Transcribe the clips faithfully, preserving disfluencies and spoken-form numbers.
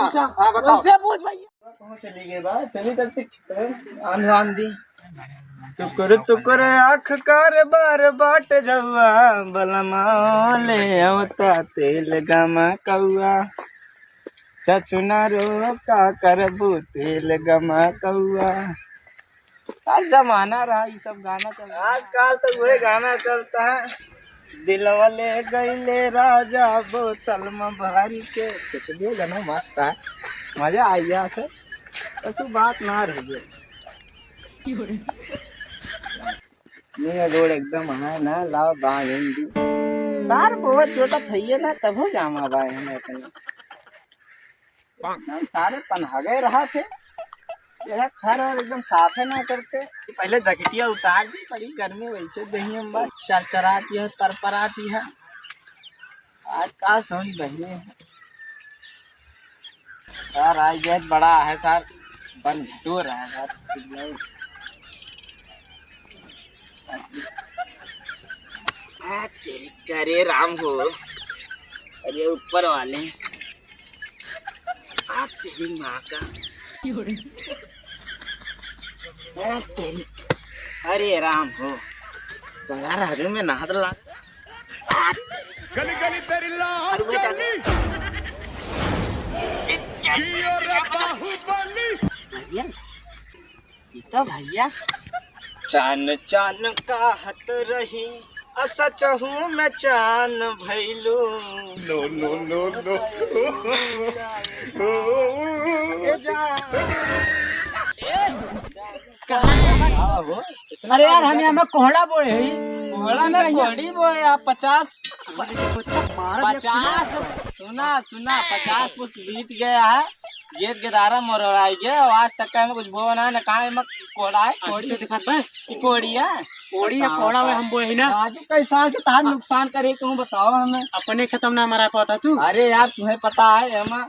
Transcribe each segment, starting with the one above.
अच्छा, हाँ, बताओ। उनसे पूछ भैया। कहाँ चली गई बा? चली तब तक आन, आन दी। टुकुर टुकुर आँख कार बार बाट जउआ, बलमा ले अवता तेल गमा कउआ। चचुना रो का करबू तेल गमा कउआ। आज जमाना रहा, ये सब गाना चलता है। आजकल तो वही गाना चलता है। दिलवा ले गईले राजा बोतल में भरी के। पिछलियो गाना मस्त है, मजा आ गया थे। तो तू बात ना रह गया। नहीं, रोड एकदम है ना, लाओ बांध हिंदी। सार बहुत छोटा थइए ना, तब हो जामा बाय हम अपने। एकदम सारे पनहगे रहा थे। ये घर और एकदम साफे ना करते। पहले जैकेटिया उतार दी, बड़ी गर्मी वैसे दही हम बा चरचराती है, तरपराती है। आज का सोन बहिने है। सर, आज बहुत बड़ा है सर, बन घटो रहा है सर। आ, तेरी करे राम हो, अरे ऊपर वाले। आ, तेरी माँ का। आ, तेरी। अरे राम हो। बंगार हजू में नहात ला। आ, तेरी। गली गली तेरी लाल अरे बेटा। चलनी। जियो रे बाहुबली। भैया, ई तो भैया। चान चान कहत रही, आ सचहू में चान भइलू। No, no, no, no। ए जान। कहाँ हो? अरे यार, हम यहाँ में कोहड़ा बोए है। कोहड़ा ना, कोहड़ी बोए आप। पचास, पचास, सुना, सुना, पचास पुष्प बीत गया है। गेद गेदारा मरोड़ाई गया, आज तक का हमें कुछ बोआ ना, ना कहाँ में कोहड़ा है, कोहड़ी। तो दिखात बा। ई कोहड़ी है। कोहड़ी या कोहड़ा हुआ, हम बोए है ना। राजू, कैसा है कि तार नुकसान करे, तुम बताओ हमें। अपने खेतम ना मरा पाता तू। अरे यार, तुम्हें पता है, हम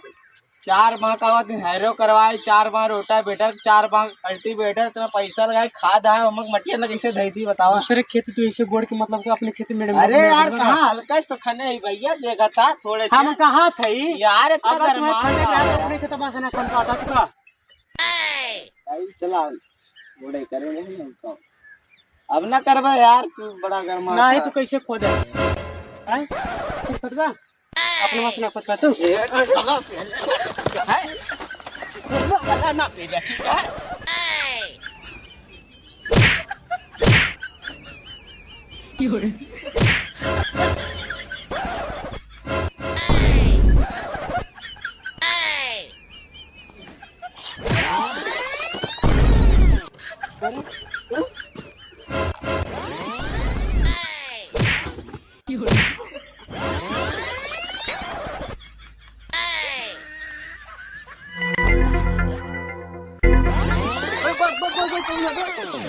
चार माह का बाद हैरो करवाए, चार माह रोटावेटर, चार माह कल्टीवेटर, इतना पैसा लगाए, खाद आए, हम मटिया ना कैसे धई दी, बताओ। दूसरे खेत तू ऐसे बोड़ के मतलब कि अपने खेत में अरे यार, कहाँ हल्का तो खने ही भैया, देखा था थोड़े से। हम कहाँ थे? यार, इतना अब तुम्हें गर्मा खने रहा है। अपने खेत में से ना खन पाता तू का? भाई, चला, बोड़े करे नहीं हम तो। अब ना करबे यार, तू बड़ा गर्मा नहीं, था। तू कैसे खोदे? हैं? तू खोदबा? अपने वहाँ से ना खोद पातू। ए, गला से। हैं? गला ना पीले, ठीक है?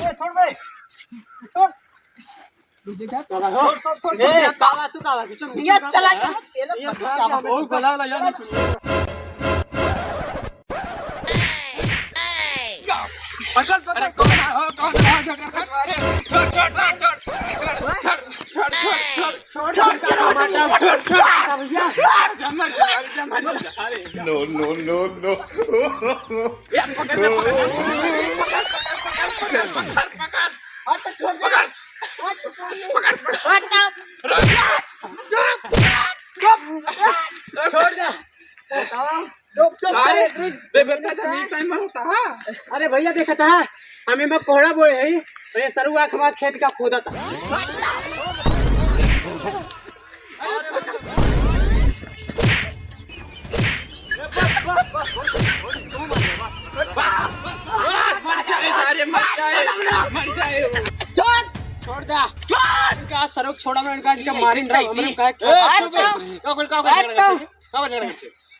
ए, छोड़ बे। छोड़। ए, कावा, तू कावा, पीछे में ये चला गया। ये कावा, बहुत गला लगा, नहीं सुनिए। पकड़, पकड़, कौन है? हो, कौन है? हो, छोड़, छोड़, छोड़, छोड़। छोड़, छोड़, छोड़, छोड़। छोड़, छोड़, छोड़, छोड़, छोड़। No, no, no, no। हट, छोड़ दे। हट, छोड़ दे। हट, छोड़ दे। छोड़ दे। अरे, दे बेटा, जमीन टाइम में होता है। अरे भैया, देखता है, हम एमा कोहड़ा बोए है, तो ये सरऊ आँख हमार खेत का खोदत है। अरे, मर जाए, अरे, मर जाए, मर जाए। छोड़, छोड़ दे, छोड़। इनका सरऊ छोड़ा, मैं इनका, इनका मारिन रहा, हमरे का क्या बात है? का बोल, का बोल, का बोल, का बोल?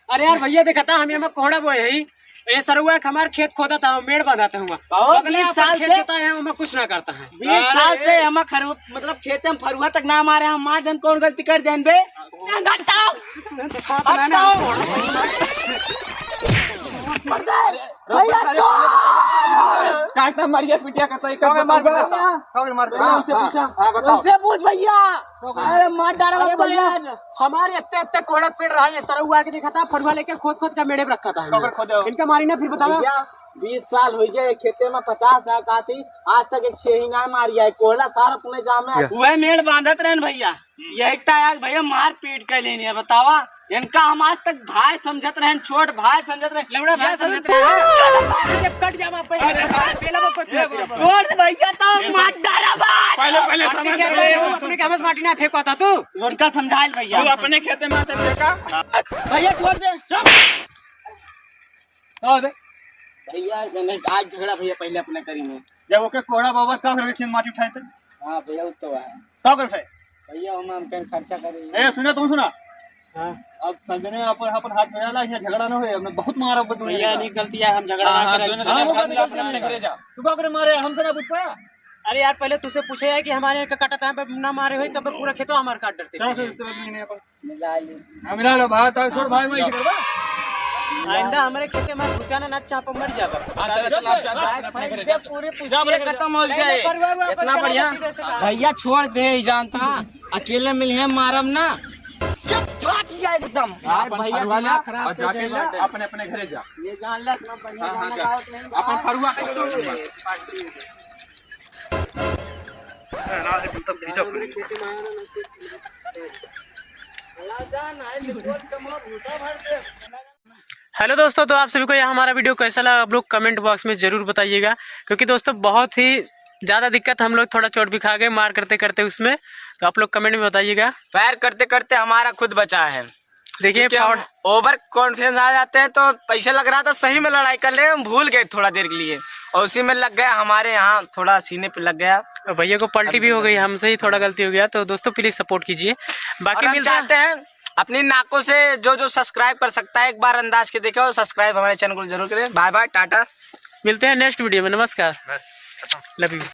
अरे यार भैया, देखा था, हम एमा कोहड़ा बोए है, ये सरऊ आँख हमार खेत खोदत है, मेड़ बांधत है हुआ। बहुत बगले बीस अपन साल खेत से जोता है, हमें कुछ ना करता है। बीस साल से हम खरु-, मतलब खेते में फरुआ तक ना मारे, हम मार देन, कौन गलती कर देन बे? हटाओ। हटाओ। भैया, चोर! इतना मारिया पिटिया करता है, का मार पीटा? का मार पीटा? उनसे पूछा। हाँ, बताओ। उनसे पूछ भैया। अरे मार डारा अरे बाप को भैया, आज। हमारे इतने इतने कोड़क पेड़ रहा है, सरऊ आके देखा था, फरुआ लेके खोद खोद का मेड़े पे रखा था हमने। कबर खोदे हो? इनका मारी ना फिर बतावा। भैया, बीस साल हो गए खेते में, पचास हजार का थी, आज तक एक छेही ना मारी है। कोहड़ा सार अपने जामे। वह मेड़ बांधत रहन भैया, यही ता आज भैया मार पीट के लेनी है, बतावा। इनका हम आज तक भाई समझत रहन, छोट भाई समझत रहन। लौड़ा भाई ये समझत समझ रहे हैं। जब कट जावा पे, अरे भाई। पेला में पकड़ ए बाबा। छोड़ दे भैया, तो ये मार सब डारा बात। पहले, पहले माटी समझ क्या ले। करे हो? अपने क्या बस माटी ना फेंको था तू? उनका समझाइल भैया। तू अपने खेते में आते फेंका। भैया छोड़ दे। चुप। का बे? भैया, जने आज झगड़ा भैया पहले अपने करी में। जब ओके कोहड़ा बाबा का करके खेत माटी उठाए थे? हाँ भैया, वो तो है। का कर है? भैया, हम, हम कहीं खर्चा करी। ए, सुना, तुम सुना। हाँ। अब संजने अपन, अपन हाथ मिला ला, यहाँ झगड़ा ना होए, हमने बहुत मारा बदू भैया, नहीं गलती है, हम झगड़ा हाँ, ना हाँ, करें। दोनों हाँ, जने वो बात गलती नहीं अपने अपने करे। घरे जा। तू का करे मारे, हमसे ना पूछ पाया? अरे यार, पहले तुझसे पूछे है कि हमारे यहाँ का काटा था, पे ना मारे हुए, तब पे पूरा खेतवा हमारे काट डरते चलो, थे। चलो, चलो, नहीं, नहीं, अपन मिला ली। हाँ, मिला लो, भाई, ताऊ, छोड़, भाई, वही करवा। आइंदा हमारे खेते में घुसा ना, ना चाप मर जाबा। हाँ, चलो, चलो, आप जाओ, अपने घरे जाओ। पूरी पुस्तिया खत्म हो जाए। इतना बढ़िया। भैया, छोड़ दे, ही जानता। अकेले मिली है, मारम ना। चुप, फाट गया एकदम। यार, अपन भैया, फरुआ दिमाग ला खराब और कर जाके देगा। ला, अपने, अपने घरे जा। ये जान ले, अपना बढ़िया हाँ, हाँ, गाना जा। गाओ, नहीं अपन गाओ। फरुआ के तोड़ दूंगा। हेलो दोस्तों, तो आप सभी को यह हमारा वीडियो कैसा लगा, आप लोग कमेंट बॉक्स में ज़रूर बताइएगा, क्योंकि दोस्तों, बहुत ही ज़्यादा दिक्कत, हम लोग थोड़ा चोट भी खा गए मार करते करते उसमें। तो आप लोग कमेंट में बताइएगा। पैर करते करते हमारा खुद बचा है। देखिए, क्योंकि हम फाड़- ओवर कॉन्फिडेंस आ जाते हैं, तो पैसा लग रहा था सही में लड़ाई कर ले, हम भूल गए थोड़ा देर के लिए, और उसी में लग गया, हमारे यहाँ थोड़ा सीने पे लग गया। और भैया को पल्टी भी हो गई, हमसे ही थोड़ा गलती हो गया। तो दोस्तों, प्लीज सपोर्ट कीजिए। बाकी और हम मिलता है चाहते हैं अपनी नाकों से जो जो सब्सक्राइब कर सकता है, एक बार अंदाज के देखे और सब्सक्राइब हमारे चैनल को जरूर करें। बाय बाय, टाटा, मिलते हैं नेक्स्ट वीडियो में। नमस्कार, बस, खत्म। लव यू।